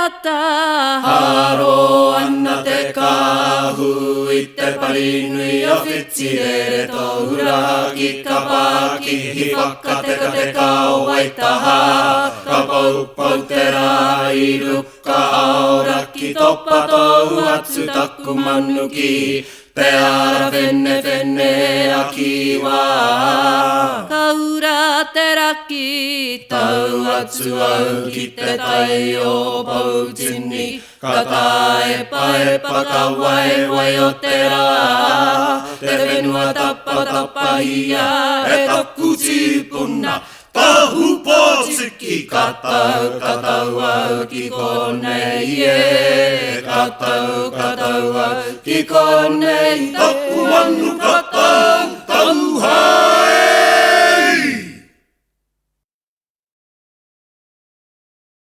ata. Haro ana te kāhu i te pari nui o Whitirere Tōura ki Kapaki hi whakatekateka o Waitaha Ka poupou te rā i ruka Aoraki Topa tou atu taku manu ki Te ara whenewhene a Kiwa. Ka ura te raki. Tau atu au ki te tai o Poutini, ka tāepaepa ka waewae o te rā, te whenua tapatapahia e taku tīpuna, Tahu pōtiki, ka tau, ka tau au ki konei e, ka tau, ka tau au ki konei, taku manu ka tau, tau haere.